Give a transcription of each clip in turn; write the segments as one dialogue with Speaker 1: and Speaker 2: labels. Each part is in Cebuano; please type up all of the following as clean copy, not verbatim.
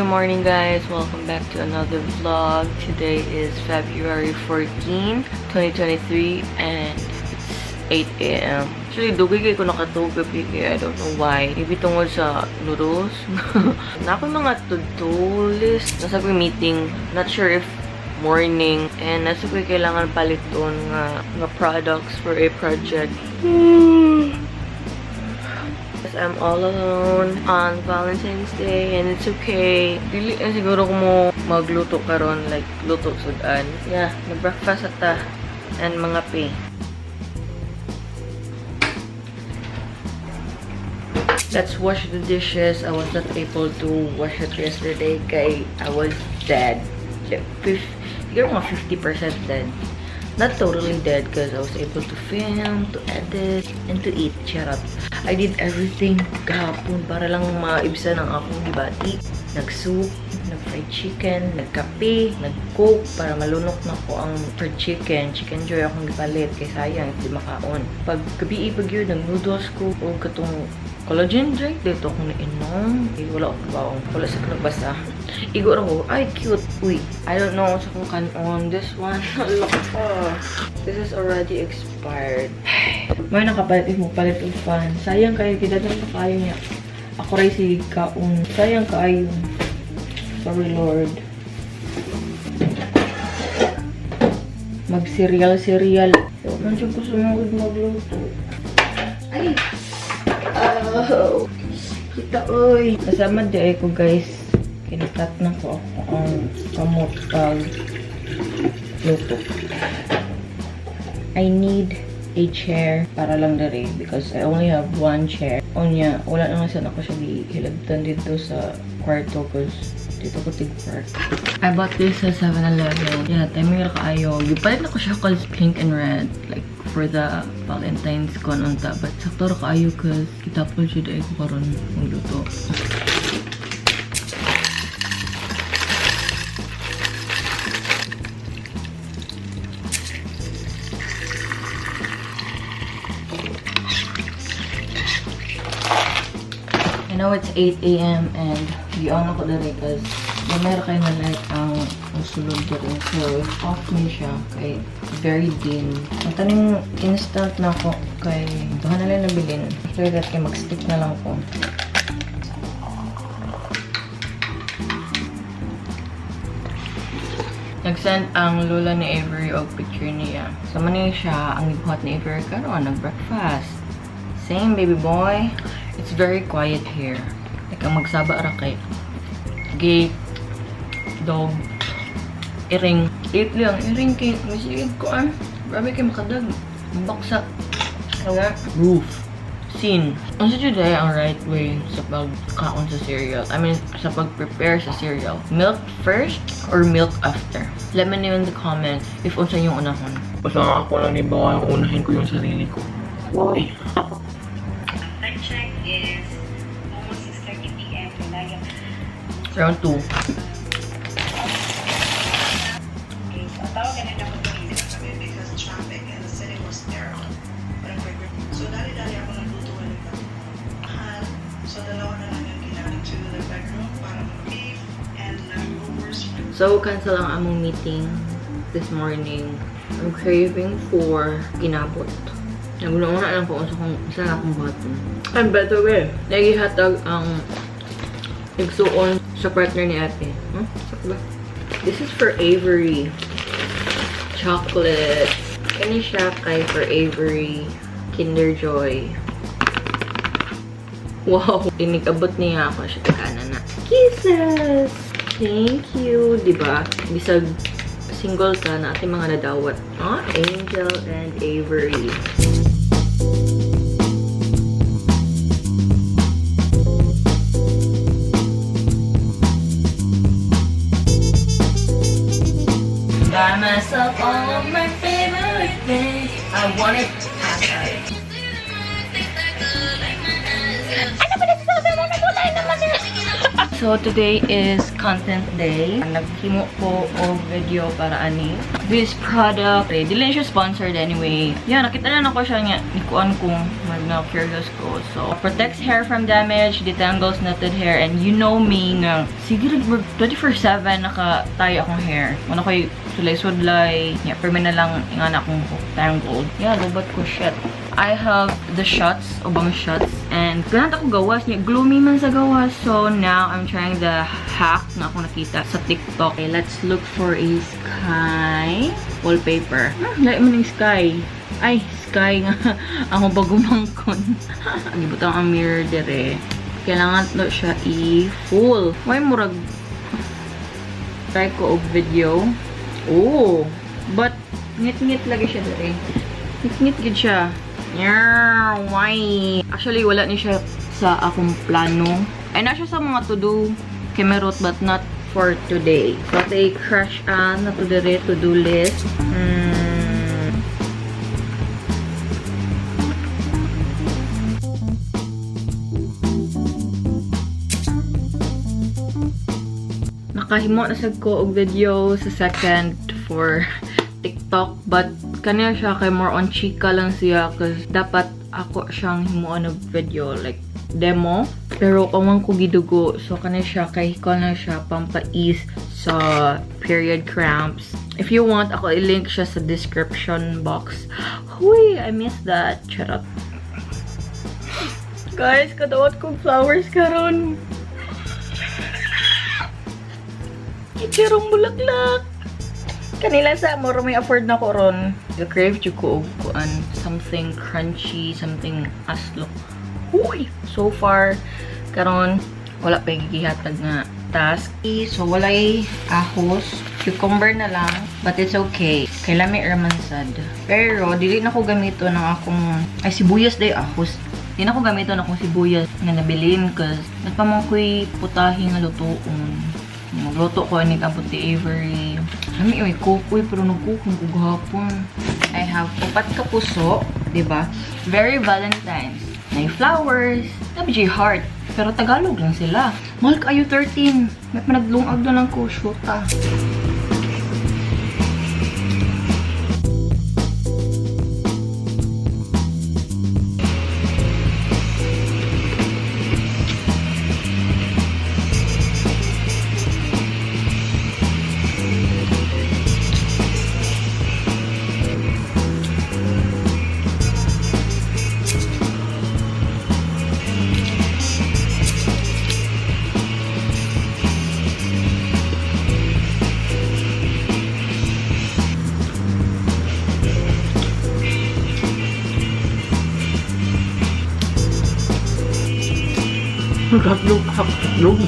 Speaker 1: Morning, guys. Welcome back to another vlog. Today is February 14, 2023 and it's 8 a.m. Actually, dugay kay ko nakatulog gabi kay I don't know why. Maybe tungod sa noodles. Na ako mga to-do list. Nasa ko meeting. Not sure if morning. And nasa ko kailangan paliton nga products for a project. I'm all alone on Valentine's Day and it's okay. Dili na siguro ko mo magluto karon, like luto sudan. Yeah, nag-breakfast ata and mga pay. Let's wash the dishes. I was not able to wash it yesterday kay I was dead. Like, siguro mga 50% dead. Not totally dead because I was able to film, to edit, and to eat. Charot. I did everything kahapon para lang maibsan ang akong gibati. Nag-soup, nag-fried chicken, nagkape, nag-coke para malunok na ko ang fried chicken. Chicken joy akong gipalit kay sayang di makaon. Pag gabi pag yun, nag-noodles ko o katong collagen drink dito akong nainom. Eh, wala akong baong. Wala sa nagbasa. Igo ra ko. Ay, cute. Uy, I don't know sa kung kanon. This one, ala. This is already expired. May nakapalit if mo palit og fan. Sayang kayo, kidadan pa kayo niya. Ako ray si kaon. Sayang kaayo. Sorry, Lord. Mag-cereal-cereal. Man siya ko sumugod magluto. Ay! Oh! Kita, oy! Kasama di ay ko, guys. Kinakat na ko ako ang kamot pag luto. I need a chair para lang diri because I only have one chair. Onya, wala na nga sana ko siya gihilabtan dito sa kwarto cause dito ko tig-park. I bought this sa 7-Eleven. Yeah, timing ra kaayo. Gipalit na ko siya cause pink and red. Like, for the Valentine's kon unta. But sakto ra kaayo cause kitapol siya dahil ko karon magluto. I know it's 8 a.m. and gi-on ako diri cause meron kayo na light ang sulod diri. So, off ni siya kay very dim. Ang taning instant na ako kay duha na lang nabilin. After that, kay mag-stick na lang ko. Nag-send ang lola ni Avery og picture niya. So, man siya ang gibuhat ni Avery karon nag-breakfast. Same, baby boy. It's very quiet here. Like, ang magsaba ra kay gate, dog, iring. Lately, ang iring kay masigig ko ah. Grabe kay makadag. Baksak. Nga, roof. Scene. Unsa jud ay ang right way sa pagkaon sa cereal? I mean, sa pag-prepare sa cereal. Milk first or milk after? Let me know in the comments if unsa yung unahon.
Speaker 2: Basta nga ako lang, di ba, unahin ko yung sarili ko. Why?
Speaker 3: Time check is almost 6:30 p.m. Kailangan
Speaker 1: Round 2.
Speaker 3: Okay, so ang tawag na ako dito.
Speaker 4: Kami because traffic and the city was terrible. Parang favorite. So dali-dali ako nagluto ulit ng mahal. So dalawa na lang yung ginamit to the bedroom para mag-beef and leftovers.
Speaker 1: So, cancel ang among meeting this morning. I'm craving for ginabot. Naguna-una lang ko sa kung saan akong buhaton. And by the way, nagihatag ang igsuon sa partner ni ate. Huh? Sakto ba? This is for Avery. Chocolate. Kani siya kay for Avery. Kinder Joy. Wow! Inig-abot niya ako siya. Teka na. Kisses! Thank you! Diba? Bisag single ka na ating mga nadawat. Ah, Angel and Avery. Buy myself all of my favorite things. I want it. Ano ba nasasabi mo? Nagulay naman eh. So today is content day. Naghimo ko og video para ani this product. Eh, dili na siya sponsored anyway. Yeah, nakita na nako siya nga nikuan ko mag na curious ko. So protects hair from damage, detangles knotted hair, and you know me nga sige ra 24/7 naka-tie akong hair. Wala koy sulay-sudlay. Yeah, permi na lang nga na akong buhok tangled. Yeah, lowbat ko, shit. I have the shots, ubang shots, and ganahan ako gawas niya. Gloomy man sa gawas. So now, I'm trying the hack na ako nakita sa TikTok. Okay, let's look for a sky wallpaper. Lahi man yung sky. Ay, sky nga. Ako bagumangkon. Gibutang ang mirror dire. Kailangan to siya i-full. Why murag try ko og video? Oh, but ngit-ngit lagi siya dire. Ngit-ngit gid siya. Yeah, why? Actually, wala ni siya sa akong plano. Ay, na siya sa mga to-do kemerot, but not for today. So, they crash on na to dire to-do list. Nakahimo na sad ko og video sa second for TikTok, but kanya siya kay more on chika lang siya cause dapat ako siyang himuan og video like demo, pero kawan ko gidugo, so kanya siya kay ko na siya pampa-ease sa period cramps. If you want, ako i-link siya sa description box. Huy, I miss that. Charot. Guys, kadawat kong flowers karon. Itirong bulaklak. Kanila sa moro may afford na ko ron. The crave jud ko og kuan, something crunchy, something aslo. Huy! So far karon wala pa gihatag nga task. So walay ahos, cucumber na lang, but it's okay. Kay lami ra man sad. Pero dili na ko gamiton ang akong ay sibuyas day ahos. Di na ko gamiton akong sibuyas nga nabilin cause nagpamang ko'y putahe nga lutoon. Magluto ko ani ang puti Avery. Lami may kukoy pero nagkukong ko gahapon. I have upat ka puso, di ba? Very Valentine's. May flowers, nabi heart. Pero Tagalog lang sila. Mahal kayo 13. May panaglungag doon ang ko, shoota. Hotdog, hotdog.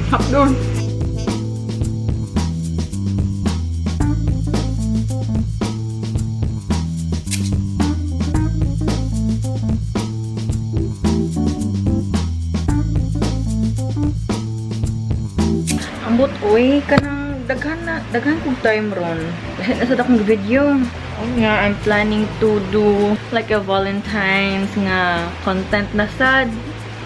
Speaker 1: Hotdog. Ambot, oy, kanang daghan na, daghan kong time ron. Nasa akong video. Oh nga, I'm planning to do like a Valentine's nga content na sad.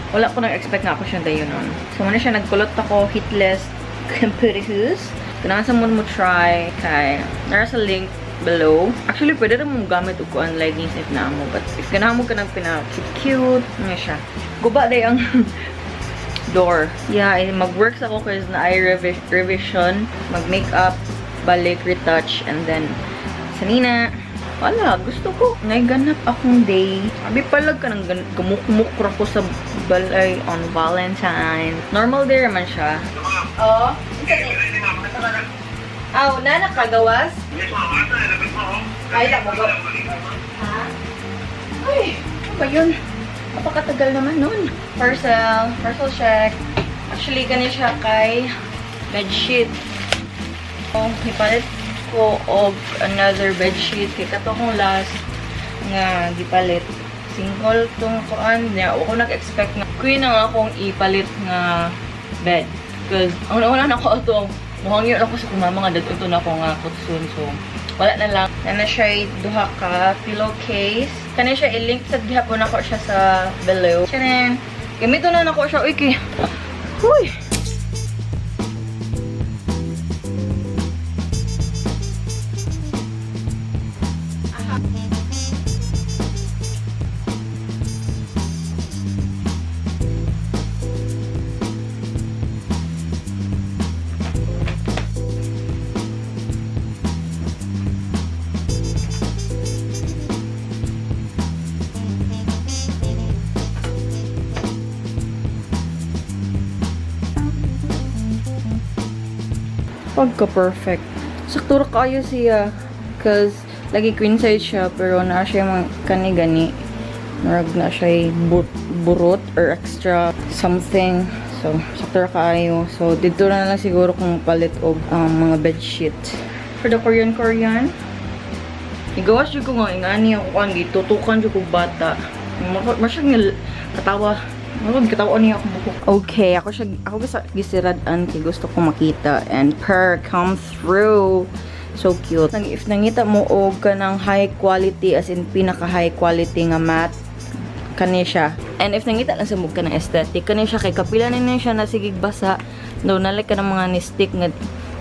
Speaker 1: Wala ko nag-expect nga ako siyang dayon nun. So, muna siya, nagkulot ako, hitless, computer. Kailangan sa mo try kay, nara sa link below. Actually, pwede rin mong gamit og kuan leggings if naa mo. But if ganahan mo ka ng pina-cute, nga siya. Guba day ang door. Yeah, mag-works ako kasi na ay revision, mag-makeup, balik, retouch, and then sanina. Wala, gusto ko. Naiganap akong day. Abi palag ka ng gamuk-muk ra ko sa balay on Valentine. Normal day raman siya.
Speaker 5: Oo. Aw, na nakagawas? Ay, lang mo. Ha?
Speaker 1: Ay, ano ba yun? Napakatagal naman nun. Parcel. Parcel check. Actually, ganyan siya kay bedsheet. Oh, ipalit ko og another bedsheet. Kay kato akong last nga gipalit. Single tong kuan niya. Ako nag-expect nga queen ang akong ipalit nga bed. Because ang una na ako ato, muhangyo ako sa kong mama nga dadto na ako nga kutsun. So, wala na lang. Na siya duha ka pillowcase. Kani siya i-link sa gihapon ako siya sa below. Charan. Gamito na nako siya. Uy, kay Huy! Pagka-perfect. Sakto ra kaayo siya. 'Cause lagi queen size siya, pero naa siya mga kani-gani. Murag na siya burot or extra something. So, sakto ra kaayo. So, dito na lang siguro kung palit og mga bedsheet. For the Korean Korean, igawas jud ko nga ingani ako kan gitutukan jud ko bata. Masyag nga katawa. Murag katawa niya akong buhok. Okay, ako siya ako gisa gisirad-an kay gusto ko makita and per come through. So cute. Nang if nangita mo og kanang high quality, as in pinaka high quality nga matte, kani siya. And if nangita lang sa mug ka ng aesthetic, kani siya kay kapila ni siya na sigig basa. No, nalik ka ng mga ni stick nga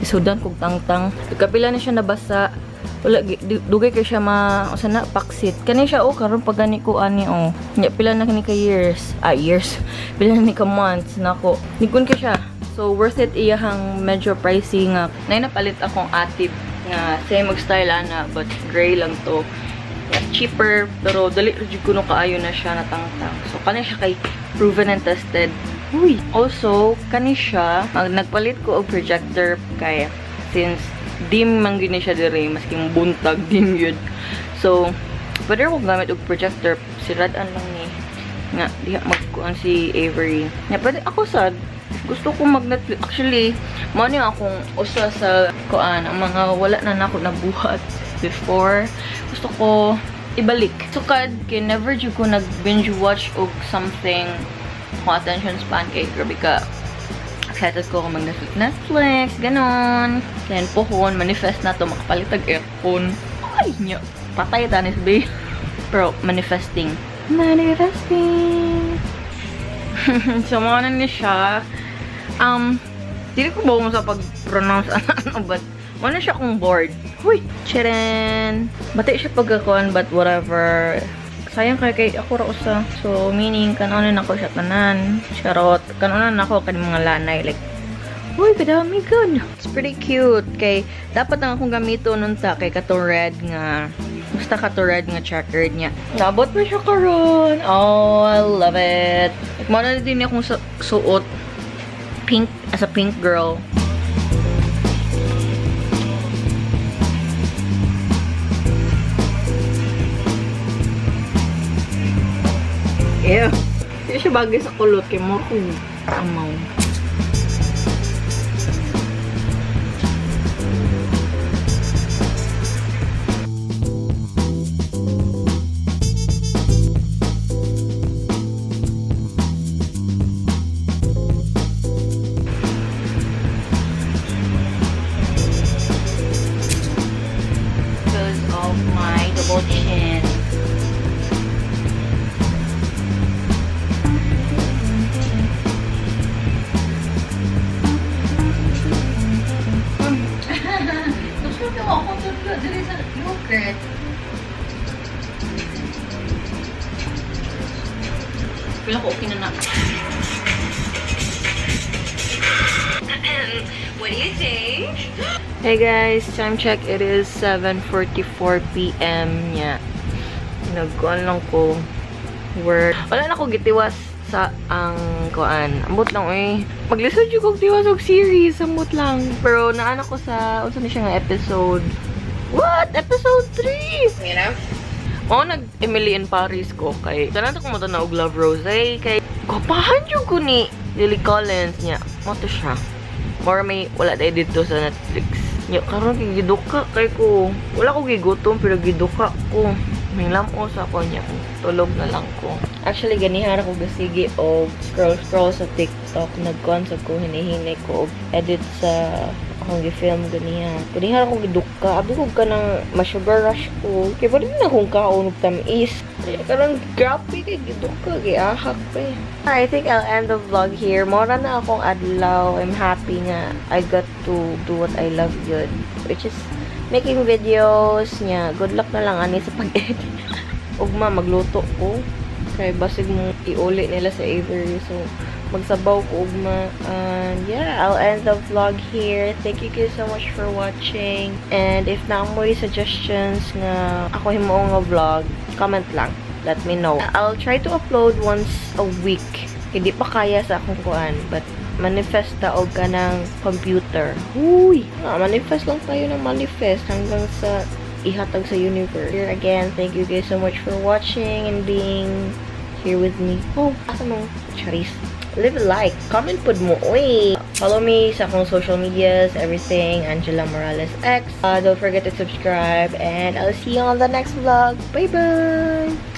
Speaker 1: isudan kog tangtang. Kapila ni siya nabasa. Wala dugay kay siya ma usa na paksit. Kani siya, oh, karon pag gani ko ani, oh. Nya pila na kani ka years. Ah, years. Pila na ni ka months nako. Nikon kay siya. So worth it iyahang medyo pricey nga. Nay napalit akong atib nga same og style ana but gray lang to. Cheaper pero dali ra jud kuno kaayo na siya natangtang. So kani siya kay proven and tested. Uy, also kani siya nagpalit ko og projector kay since dim man gyud ni siya dire maski buntag dim yun. So pwede ko gamit og projector, sirad-an lang ni nga diha magkuan si Avery. Nya pwede ako sad gusto ko mag Netflix. Actually, mao ni akong usa sa kuan ang mga wala na nako nabuhat before. Gusto ko ibalik. Sukad kay never jud ko nag binge watch og something. Akong attention span kay grabe ka. Excited ko kung mag Netflix, ganon. Then pohon, manifest na to makapalit og aircon. Ay, nya. Patay tanis be. Pero manifesting. Manifesting. So, mga na ni siya. Dili ko ba mo sa pag-pronounce ano, but mo na siya kung board. Huy! Chiren! Bati siya pagkakuan, but whatever. Sayang kay kay ako ra usa. So, meaning, kanonan ako siya tanan. Charot. Kanonan ako kani mga lanay. Like, uy, kadami good. It's pretty cute. Kay, dapat ang akong gamito nun ta kay kato red nga, basta kato red nga checkered niya. Nabot mo siya karon. Oh, I love it. Like, mo na din akong suot. Pink, as a pink girl. Ew. Hindi siya bagay sa kulot kay more kung amaw. Because of my double chin. Gusto ko ako tulog diri sa yogurt. Feel ko okay na na.
Speaker 3: What do you think?
Speaker 1: Hey guys, time check. It is 7:44 p.m. Nya. Nagkuan lang ko work. Wala na ko gitiwas sa ang kuan. Ambot lang eh. Maglisod jud kog tiwas og series, ambot lang. Pero naana ko sa unsa ni siya nga episode? What? Episode 3.
Speaker 5: You know?
Speaker 1: Mao nag Emily in Paris ko kay tanan ko mo na og Love Rose kay gwapahan jud ko ni Lily Collins niya. Mo to siya. Or may wala tayo dito sa Netflix. Nya karon kay giduka kay ko. Wala ko gigutom pero giduka ko. Mangilamos ako niya. Tulog na lang ko. Actually, ganihan ako gasige og scroll scroll sa TikTok. Nagkuan sa ko, hinihinay ko og edit sa akong gi-film ganiha. Ganihan ako giduka. Abi ko kanang ma-sugar rush ko. Kaya pa rin na akong kaon og tamis. Kaya kanang grabe kay giduka. Giahak pa eh. I think I'll end the vlog here. Mao ra na akong adlaw. I'm happy nga I got to do what I love yun, which is making videos niya. Good luck na lang ani sa pag-edit. Ugma magluto ko. Kay basig mo iuli nila sa Avery. So, magsabaw ko ugma. And yeah, I'll end the vlog here. Thank you guys so much for watching. And if naa moy suggestions nga ako himuong nga vlog, comment lang. Let me know. I'll try to upload once a week. Hindi pa kaya sa akong kuan, but manifest ta og kanang computer. Huy! Ah, manifest lang tayo ng manifest hanggang sa ihatag sa universe. Here again, thank you guys so much for watching and being here with me. Oh, asa mo? Charis. Leave a like. Comment pud mo. Uy! Follow me sa akong social medias, everything, Angela Morales X. Don't forget to subscribe and I'll see you on the next vlog. Bye-bye!